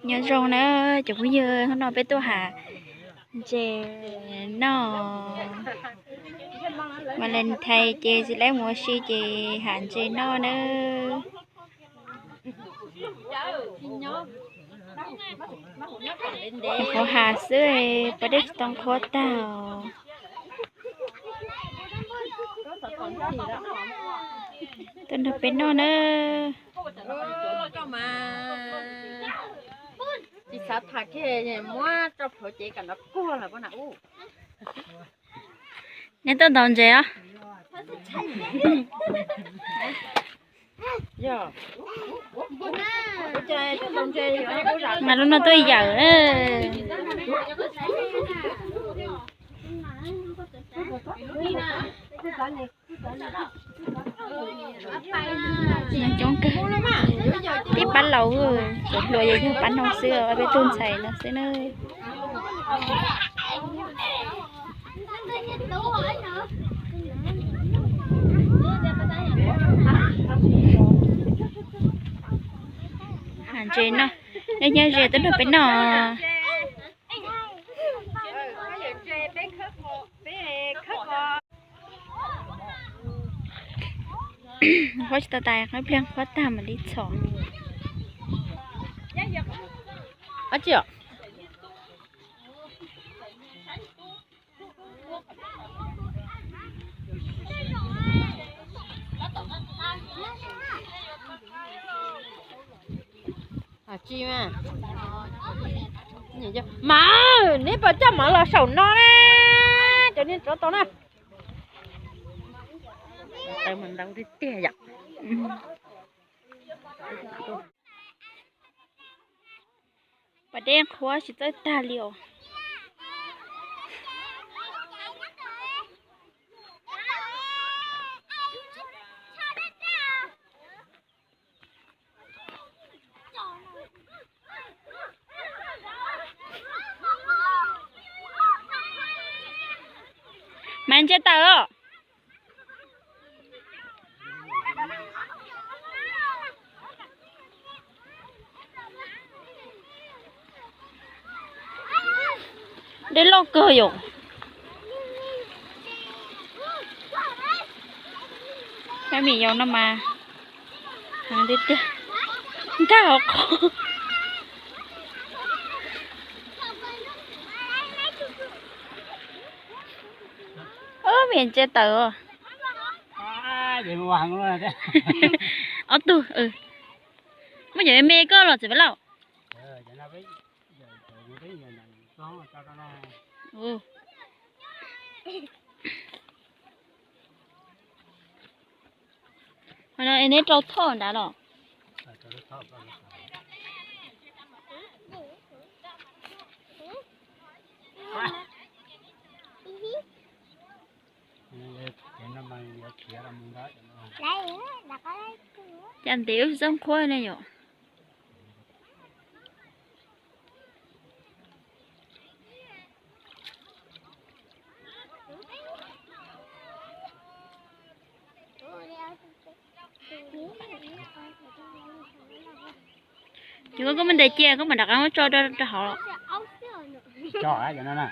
Nyob zoo na cov phooj ywg, hnub no peb tuaj hav ntses noj. Valentine ces txiv leb mus ua si ces hav ntses noj na. Nyuam qhuav hav xwb, poj dej tsis tau qhuav tag. Tuaj nrog peb noj na. Tsis xav tham kiag, muab tso plhuav cev kam nrov kuag lawm. Neb tuaj ntaus ntses os? Mas lub no tuaj yawm. Coob kawg. Tib pab laus, cov hluas yog yog pab no xwb, peb tug ntxhais no xwb na. Hav ntses no, nej nyob ze tuaj nrog peb noj. Qhuav tsis tau tas, qhuav pliag qhuav tag mam li txhom. Mas neb puas coj mov los saum no na? Cov niag tsov tau na. Taw mas ntau tiag tiag yom. Pas dej qhuav tsis txawj tag li os. Mas ntsia tawm os. Dej loj kawg yom. Peb me nyuam no mas heev tiag tiag, nkag hauv qhov. Ub, me ntsia tawm. Ob tug, muab cov me me koj los txiv Paj Lauj. Neb rau thoj nrad los. Cas ntev wb tsis txawj qhuav ne yom. Ces koj muab ntes cia, koj mam rov qab muab tso rau hauv. Tso no na.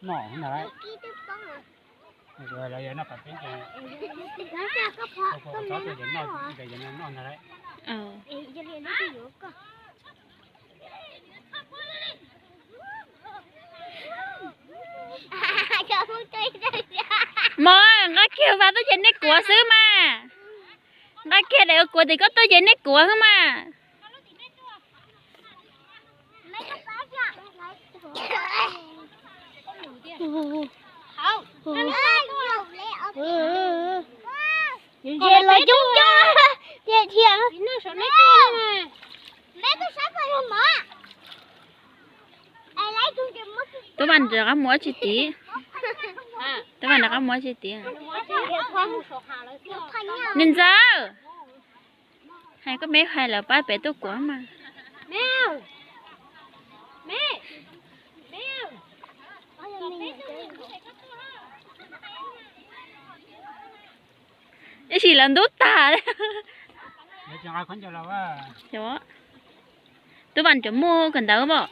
Noj ntag lauj. Lawv yog noj pas peeb ces, noj ntag lauj. Mog, nqa kiag vas tuaj ces nej kuav xwb mas. Nqa kiag daim kuav tim koj tuaj ces nej kuav xwb mas. Ntses los coob coob tiag tiag. Tub Vam rov qab mus ua tsi tid. Tub Vam rov qab mus ua tsi tid. Niam ntxawm, hais koj meb hais lawv pab pem tuaj kuav mas. Ib sim lawv ntub tag. Yog, yog. Tub Vas cov muaj kawm ntawv pom.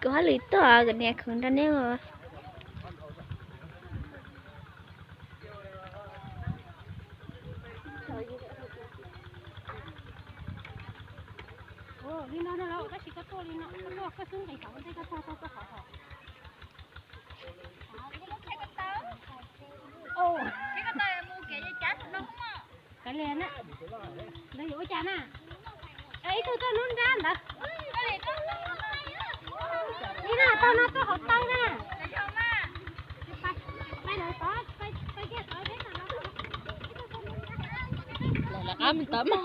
Kuv hab lwm tuaj kuv niam khoom nrog neb ua. Li no no los tab sis koj tuaj li no, koj tuaj koj xub nqis hauv ntej koj txog tau koj hauv hauv. Kav liam na, ntawd yuav ua cas na? Ib tug tuaj hnub nrab ntawd. Li no tau no tuaj hauv taw na. Lawv qab me tawv mog.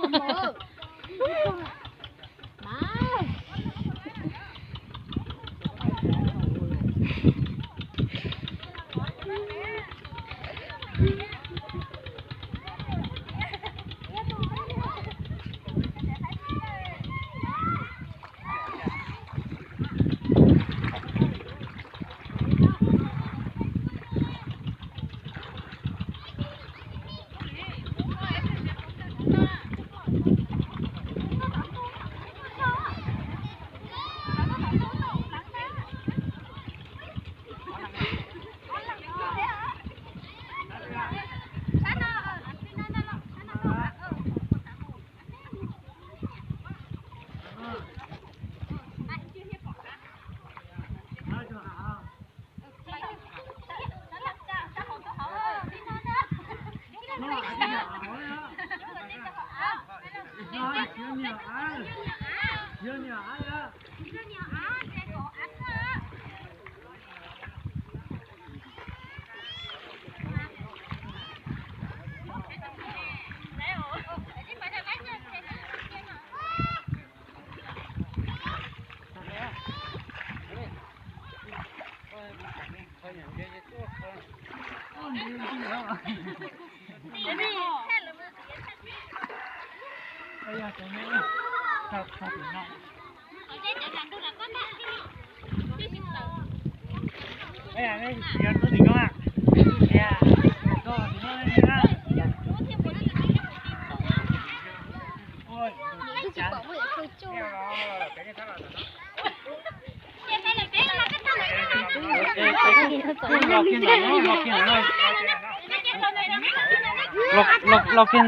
Los kiag,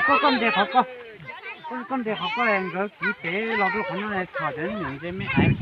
koj, koj nres qhov ko, koj nres qhov ko nkawd kiv pem los rau qhov no txhom cov nyuam ntses me ais.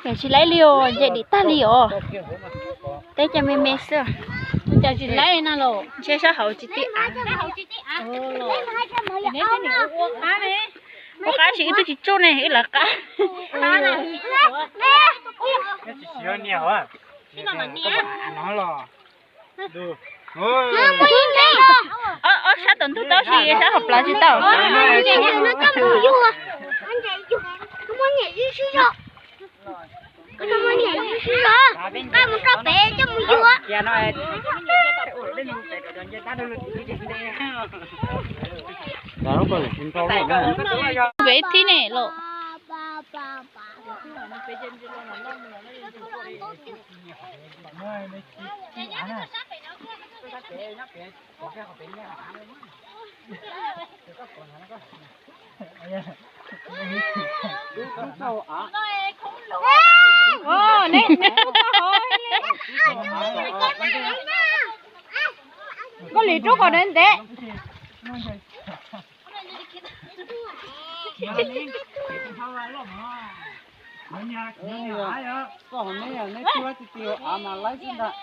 Tsis laib li os, nce dim tag li os. Peb cov me me xwb. Cas tsis laib no los? Ntshe sab hauv tsis tib av. Ua qab tsis ib tug tsis tsuj ne, ib lawv qab. Ob sab tom ntug tau, tab sis sab hauv plawv tsis tau. Peb thib ne los. Koj lim rub kom ntev ntev. Koj hov neb, neb tub tij tij av mas laib xwb ntag.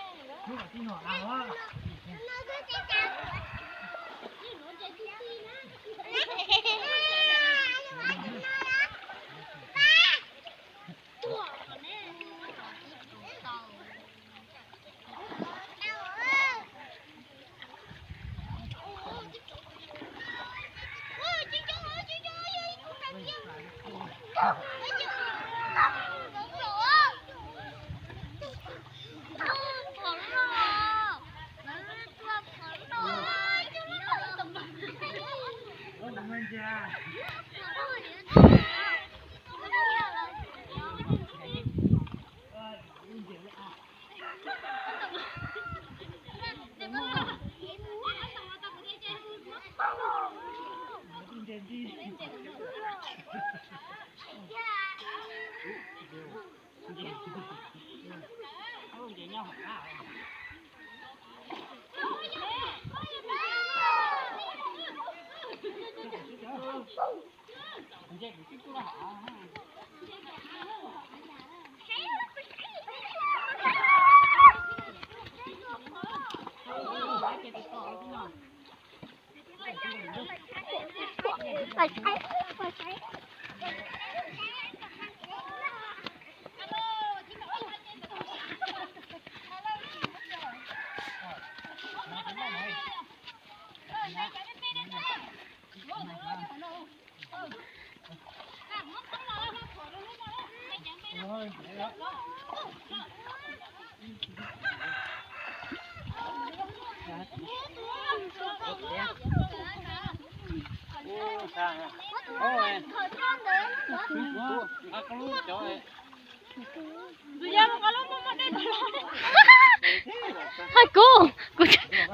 Hais kuv,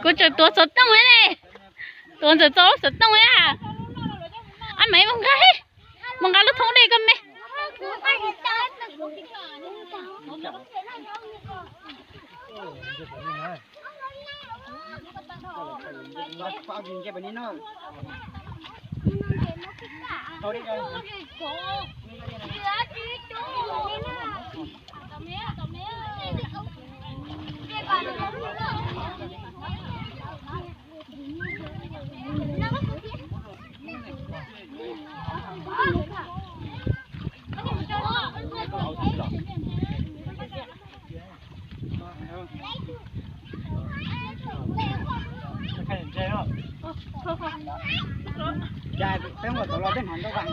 kuv tseem tuav xov tooj ne. Tuav ntxawm txo lub xov tooj a. Ab, mas mus nqa, mus nqa lub thoob dej koj me.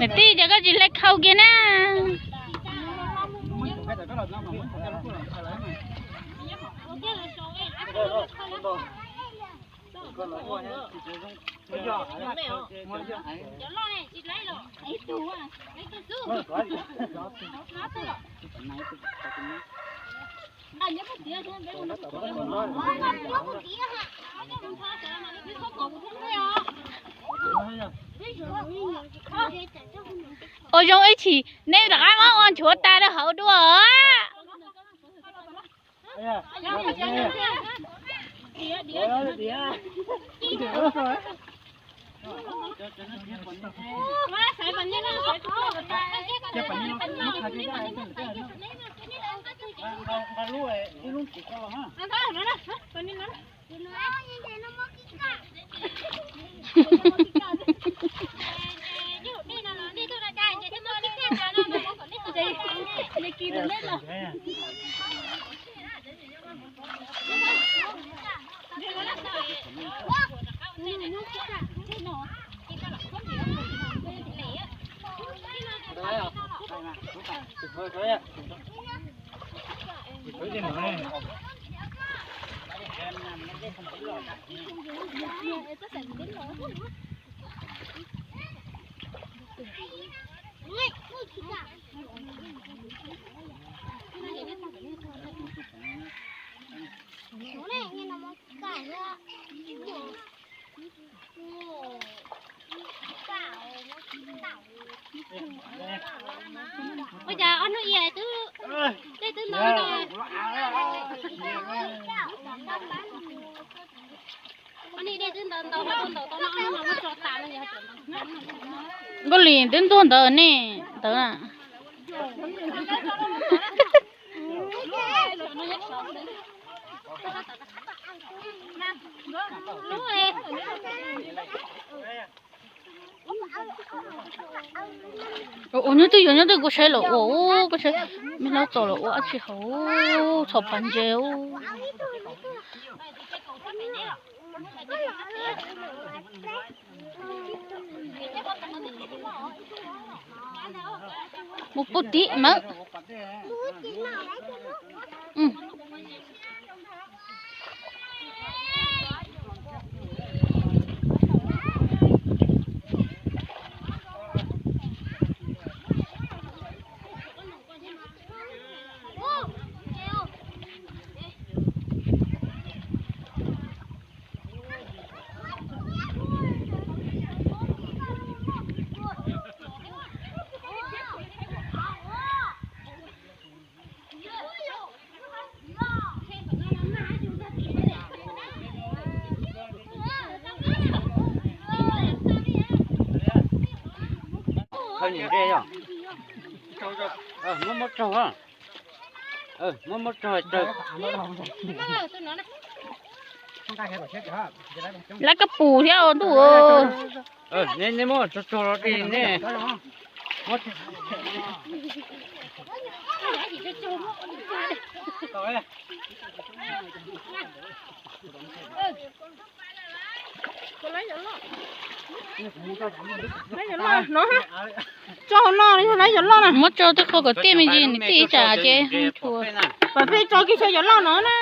Niam tij, cas koj tsis hle khau kiag na? Ua zoo ib chim neb rov qab muab ua nchuav tas rau hauv dua. Ua cas ob hnub i twb, dej twb ntau ntau. Nkauj Lis twb ntuag ntawd ne, ntawd na. Ua nyob twg yuav nyob twg, kuv saib los ua, kuv saib me hlob txaus los ua dab tsi hauv, txhom pas ntses. Mus puag tim mawm. Muab, muab tsaug, muab, muab tsaug tsaug. Lawv kab pus thiab ntuj. Nej muab tsaug tsaug los di ne. Tso hauv no, yog lawv yuav loj na. Muab tso tej qho kom tiaj me ntsis, nws tiaj ib tsam ces tshua. Pam peb tso kiag xyov yuav loj no na.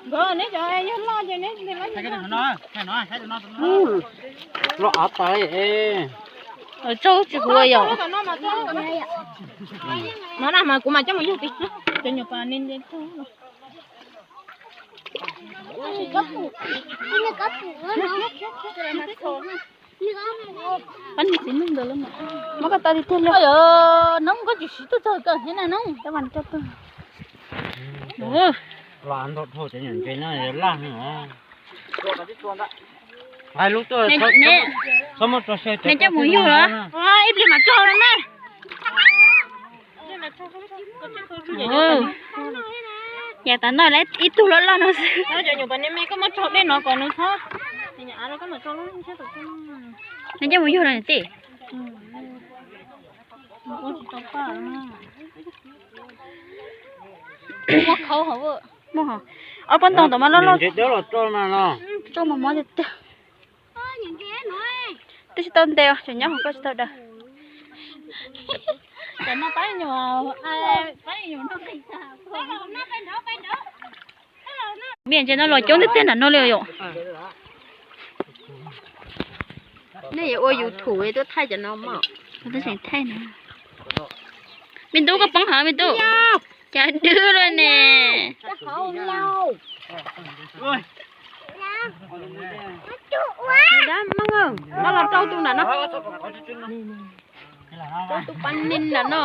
Nkawd neb cov yog loj ces neb nti loj. Loj av tas. Tsaug tsis huv yom. No na mas kuv mas coj mus yug ti cov nyuam pas ni. Pab niag txiv neej ntawd muab koj tau tiag tiag li. Noob, koj tsis siv tuaj txog kawg thiab na noob. Los ntau dhau cov nyuam ntses no laj heev. Neb coj mus yug los? Ib pliag mam tso na. Yav tas no ib tug loj loj no xwb. Koj muab tso dej no kom nws txhob, neb coj mus yug no tij. Muab khauv hauv, muab hauv. Ob pob ntoo ntawd mas loj loj. Tso mos mos tiag tiag. Twb tsis tau nte os, tseem nyob hauv koj tsis tau daws. Miaj ntses no los coob tiag tiag nram no li yom. Nej yuav ua YouTube tuaj thaij cov no mog. Thaij no. Me tub koj poob hov me tub. Cas dwb luaj ne. Los rau tus nram no. Rau tus pas nin nram no.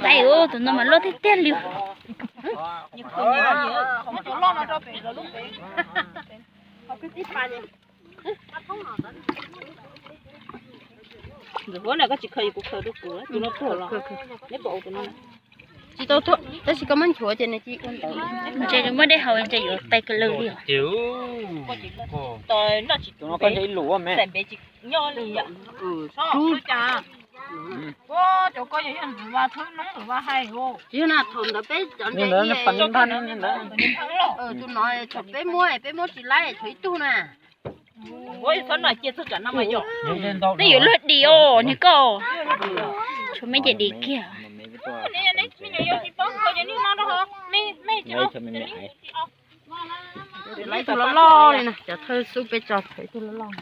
Tais, tus no mas loj tiag tiag li. Ntxim huab na, koj tsis khaws kuv khaws rau kuv, tus no tuag los. Neb puas ua tus no? Tsis tau tuag, tab sis koj muab nchuav ces nws cia li ua ntawd. Ntshe nws muaj dej haus ntshe yuav tais kawg lawm li os. Tus no koj ntshe ib lus me. Cov koj yog ntxwv vas thwb noob ntxwv vas hais. Tsis yog na, thaum ntawd peb cov ntse ntawd, tus no thaum peb muab peb muab tsis laib thaum ib tug na. Nej yuav luag dim os niag koj. Tshuav me ces dim kiag. Laib tus loj loj li na, cov thawj xub peb tso thaum ib tug loj loj.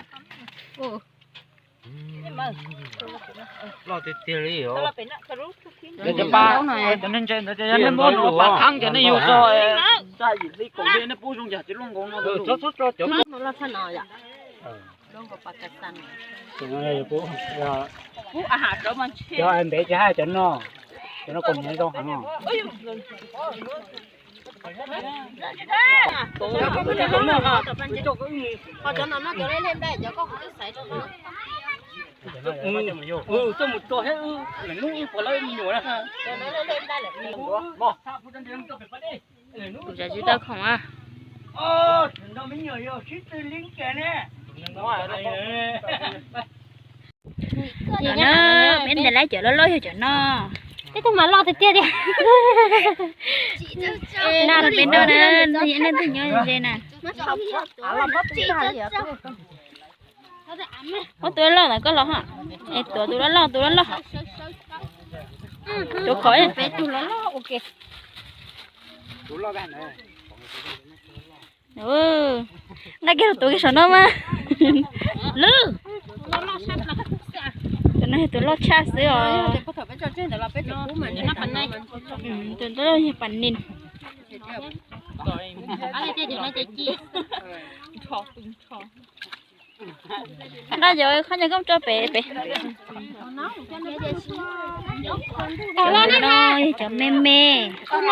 Loj tiag tiag li os. Cov pa, cov neeg ntse ntawd ces yog nej muab nws ua pas thab ces nej yug tso, tsa yim hli kaum hli nej pub zoo yam tsis luaj nkaus no. Loj tshaj no yom. Cov ntev tsis hais cov no, cov no kuj nyiam zoo heev. Cov no no cov lej lej nplaj cov koj kuv twb xaiv rau no. Coj mus tso thiab, lwm hnub wb puas lawv me nyuam na. Kuv tsis tau khoom a. Cov no, peb ntes lawv cov loj loj yog cov no. Tej tug mas loj tiag tiag tiag. Na peb noj na, nej twg nyob ze na. Muab tus loj loj ntawd koj los ha. Es tuav tus loj loj, tus loj loj. Tuav khov peb tug loj loj ua ke. Nqa kiag los tuav kiag saum no mas. Lwb, tus no yog tus loj tshaj xwb os. Tus no yog pas nis. Nqa cov khaub ncaws koj tso pem pem. Cov no yog cov me me. Tam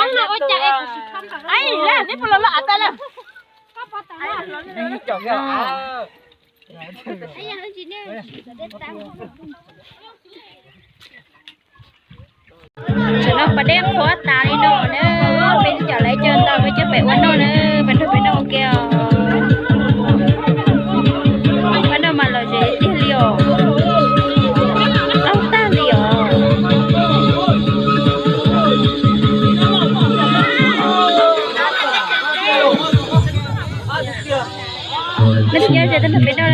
no pas dej qhuav tas li no na, peb cov lawv cov ntau peb coj pem ua noj na, peb nrog peb noj ua ke os. Peb noj mas lom zem tiag li os, qaug tag li os. Nej twb nyob ze twb nrog peb noj.